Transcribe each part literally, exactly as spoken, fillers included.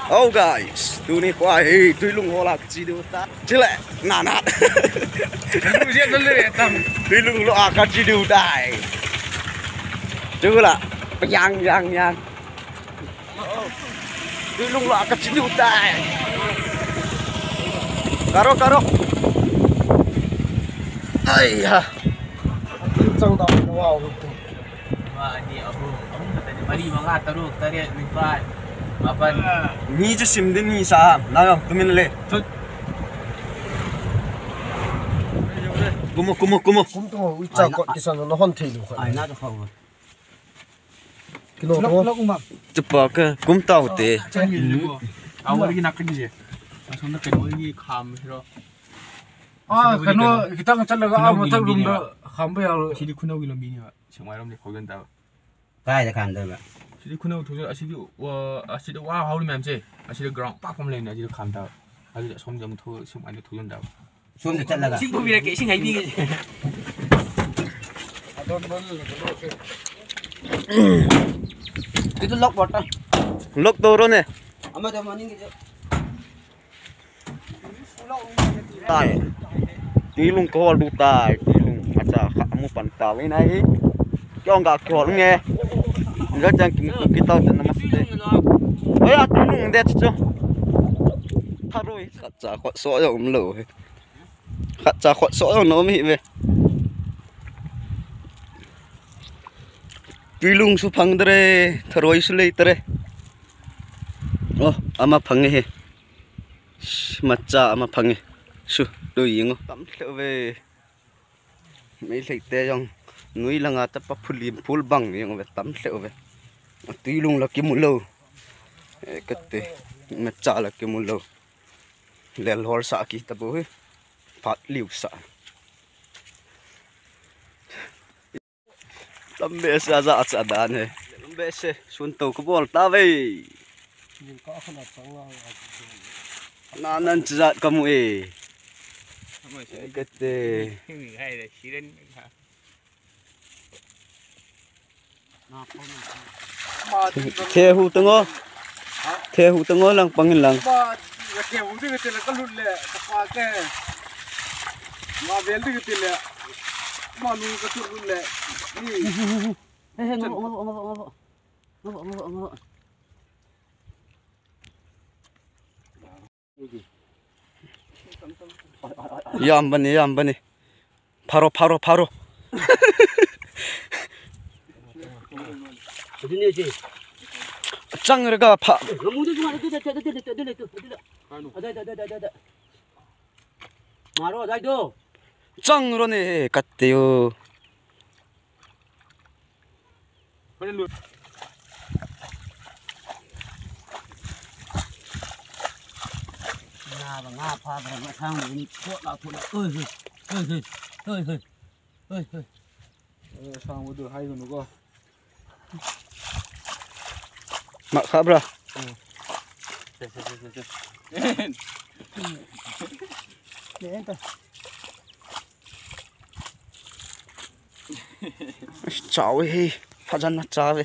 Oh guys, tuni kho hi Tuilung hol a kache diu tai. Chule, na na. Lu je na le tam. Tuilung lou a kache diu tai. Chule, yang yang yang. Tuilung lou a kache diu tai. Karo karo. Ai ha. Chang da wow. Dua, ani, ahum, ahum khat ani, mari, manga, taruk, taret, nipat, mapan. Mi chu sim din ni sa, na yong, tumin le. Kumo, kumo, kumo. Kum tu, ui cha kot kisan na hon thei lu kha. Ai, na to kha. Kilo to. Lok, lok, uma. Chupa ka, kum tau te. Chang ni le bo. Awal gi nak ni je. Asom na kan oi gi kham ro. Ah, kano, kitang chat laga, ah, motor room da, kham ba ya lo. Sidi khunau gi lo mi ni ba. Singwai lam ni khogen ta. Kai da kham da ba. Sidi khunau thu, asidi wa, asidi wa, hauli mam che. Asidi ground pa pom le ni, asidi kham ta. Asidi som jam thu, sim ani thu jan da. Som da chat laga. Sing ko bi ra ke, sing hai bi ke. Itu lock bot ta. Lock to ro ne. Ama da maning ke. Tai. Tuilung kahol diu tai. Tuilung. Acha kha amu pan ta ve nai. Kyong ga kahol nge. Ga chang kim ku kita te namaste. Oi, a Tuilung de chu. Tharoi khat cha khot so jong um lou. Khat cha khot so jong um hi ve. Tuilung su phang dere, tharoi su lei dere. Oh, ama phang hi. Macha ama phang e. Su, doi ingo. Tam lheh ve. Meitei te jong. Nui langa tapa phulim phul bang ingo ve tam lheh ve. Tuilung la kimu lou. E kate. Macha la kimu lou. Lel hol sa ki tabu hi. Phat liu sa. Lambe se aja acha dan he. Lambe se sun to ka bol ta ve. Na nan cha kamu e. Kate. Thehu tango. Thehu tango lang pangin lang. Ba, ka thehu ding te le ka lut le, ka pa te. Ma bel ding te le. Ma nu ka tur lut le. Ni. He, he, ngabo, ngabo, ngabo, ngabo. Ngabo, ngabo, ngabo. Yam bani, yam bani. Pharo, pharo, pharo. Chang rega pha. Maro, dai do. Chang ro ne, kate yo. Nga ba nga pha ba nga thang ni ko la ko la. Oi, oi, oi, oi, oi. Oi, oi. Eh, sang wo du hai nu ko. Ma kha bra. Chau he, phajan na chau ve.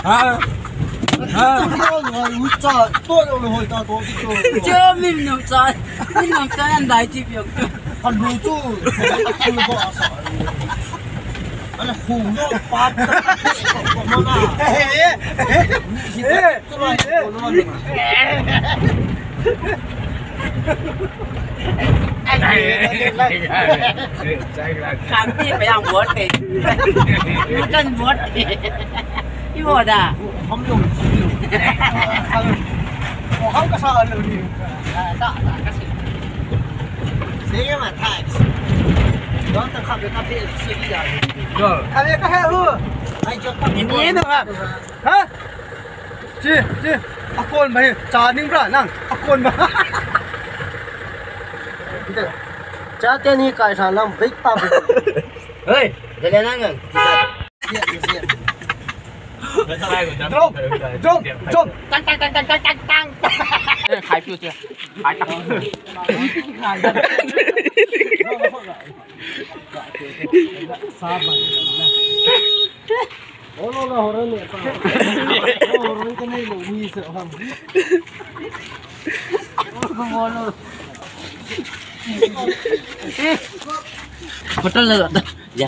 Ha? Ha? Ucha, to lo hoi ta to. Che min no cha. Min no cha an dai chi piong. Kan lu chu. Ku bo asa. Ana khu no pa. Ko ma na. Eh, eh, eh. Kham ti pa yang bot pe. Kan bot pe. I bot da. Ham lo. Ko ham ka sa lo ni. Da, da, ka si. Sige ma thai. Don ta kham ka pe si ya. Yo. Ka le ka he hu. Ai jo pa. Ni no ha. Ha? Chi, chi. A kon ba hi, cha ning bra nang. A kon ba. Cha te ni kai sa lam big pa. Hei, de le nang nang. Drop, drop, drop. Tang, tang, tang. Khai piu che. Khai ta. Hotel la da. Ya.